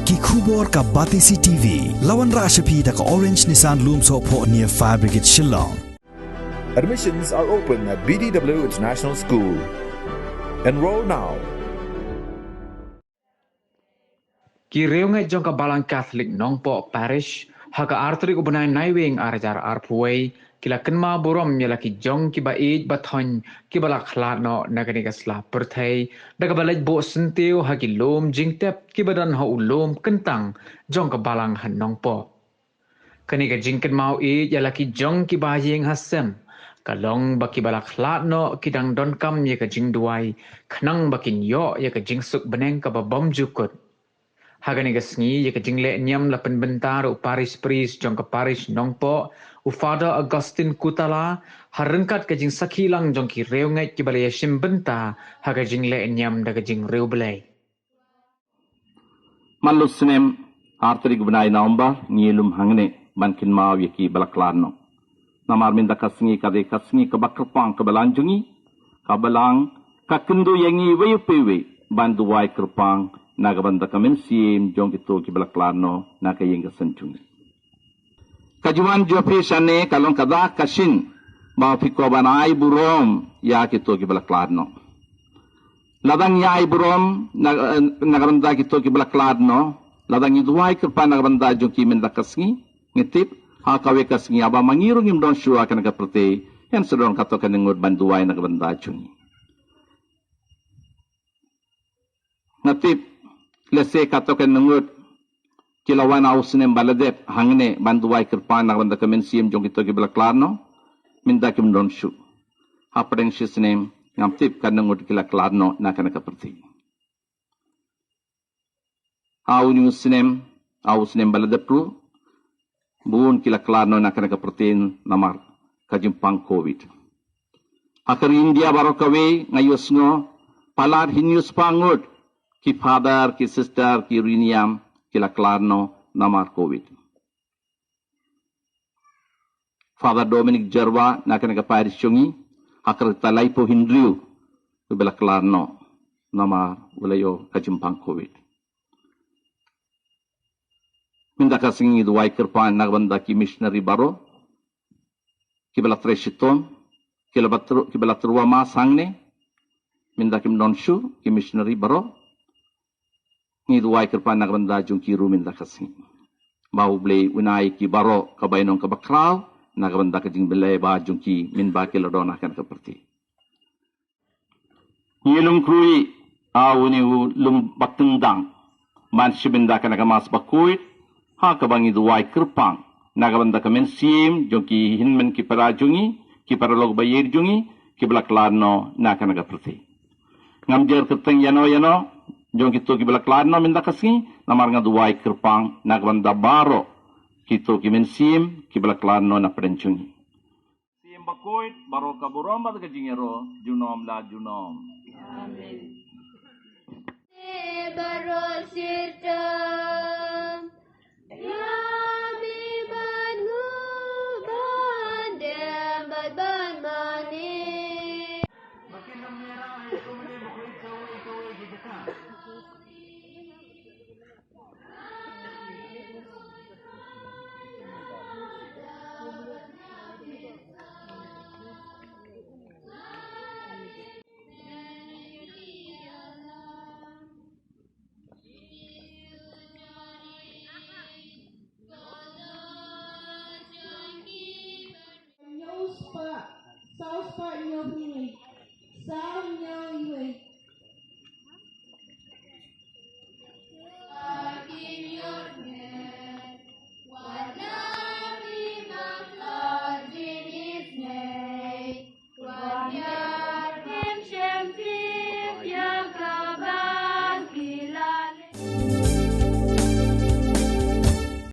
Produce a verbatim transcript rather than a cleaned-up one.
Ki khubor ka Batesi T V. La wanrah sha phi da ka Orange Nissan Lumsohphoh near Fire Brigade Shillong. Admissions are open at B D W International School. Enroll now. Ki riewngeit jong ka Balang Catholic Nongpoh Parish ha ka artarik u bnai Naiwieng arhajar arphew wei ki la kynmaw burom ïa la ki jong kiba ïeit ba thoiñ kiba la khlad noh na kane ka sla pyrthei da kaba leit buh syntiew ha ki lum jingtep kiba don ha u lum kyntang jong ka Balang ha Nongpoh. Kane ka jingkynmaw ïeit ïa la ki jong kiba ïeng ha sem ka long ba kiba la khlad noh ki dang donkam ïa ka jingduwai khnang ba kin ïoh ïa ka jingsuk bneng kaba bymjukut. Ha kane ka sngi ïa ka jingleh niam la pynbynta da u parish priest jong ka parish Nongpoh, u Father Augustine Kutala, ha ryngkat ka jingsakhi lang jong ki riewngeit kiba la ïashim bynta ha ka jingleh niam da ka jingriewblei. Man la u snem, ar tarik u bnai November, ngi lum hangne ban kynmaw ïa kiba la khlad noh. Namar mynta ka sngi ka dei ka sngi kaba kyrpang kaba lang jong ngi, kaba lang ka kynduh ïa ngi iwei pa iwei ban duwai kyrpang na ka bynta ka mynsiem jong kito kiba la khlad noh na ka ïing ka sem jong ngi. Ka jingwan jong phi shane ka long ka dak ka shin ba phi kwah ban ai burom ïa kito kiba la khlad noh. Lada ngi ai burom na, na ka bynta kito kiba la khlad noh, lada ngi duwai kyrpang na ka bynta jong ki mynta ka sngi, ngi tip ha kawei ka sngi haba ma ngi ruh ngim don shuh ha kane ka pyrthei, yn sa don kato ka nongut ban duwai na ka bynta jong ngi. Nga tip lehse kato ka nongut ki la wan ha u snem ba la dep hangne ban duwai kyrpang na ka bynta ka mynsiem jong kito kiba la khlad noh, mynta kim don shuh. Hapdeng shi snem ngam tip ka nongut ki la khlad noh na kane ka pyrthei. Ha une u snem, ha u snem ba la dep ruh, bun ki la khlad noh na kane ka pyrthei namar ka jingpang covid. Ha ka ri India baroh kawei nga ïohsngew palat hynñiew spah ngut ki father, ki sister, ki riewniam ki la khlad noh namar covid. Father Dominic Jyrwa na kane ka parish jong ngi, ha ka rta laiphew hynriew kiba la khlad noh namar u la ïoh ka jingpang covid. Mynta ka sngi ngi duwai kyrpang na ka bynta ki missionary baroh kiba la trei shitom, kiba la tyrwa, kiba la tyrwa mass hangne. Mynta kim don shuh ki missionary baroh. Ngi duwai kyrpang na ka bynta jong ki ruh mynta ka sngi. Ba U Blei un ai ki baroh ka bainong kaba khraw na ka bynta ka jingpynlong ba jong ki mynba ki la don ha kane ka pyrthei. Ngi lum khrui ha une u lum ba kyndang ban shim bynta kane ka mass bakhuid, ha kaba ngi duwai kyrpang na ka bynta ka mynsiem jong ki hynmen ki para jong ngi, ki paralok ba ïeit jong ngi kiba la khlad noh na kane ka pyrthei. Ngam jer kyrteng ïano ïano jong kito kiba la khlad noh mynta ka sngi, namar nga duwai kyrpang na ka bynta baroh kito ki mynsiem kiba la khlad noh na pdeng jong ngi. Mynsiem bakhuid, baroh ka burom bad ka jingïaroh junom la junom. Amen. Baroh sirta ïa bi ban ngu ban dem bad ban mane. Hynñiew spah, saw spah hynñiew hynñiew, saw hynñiew hynñiew.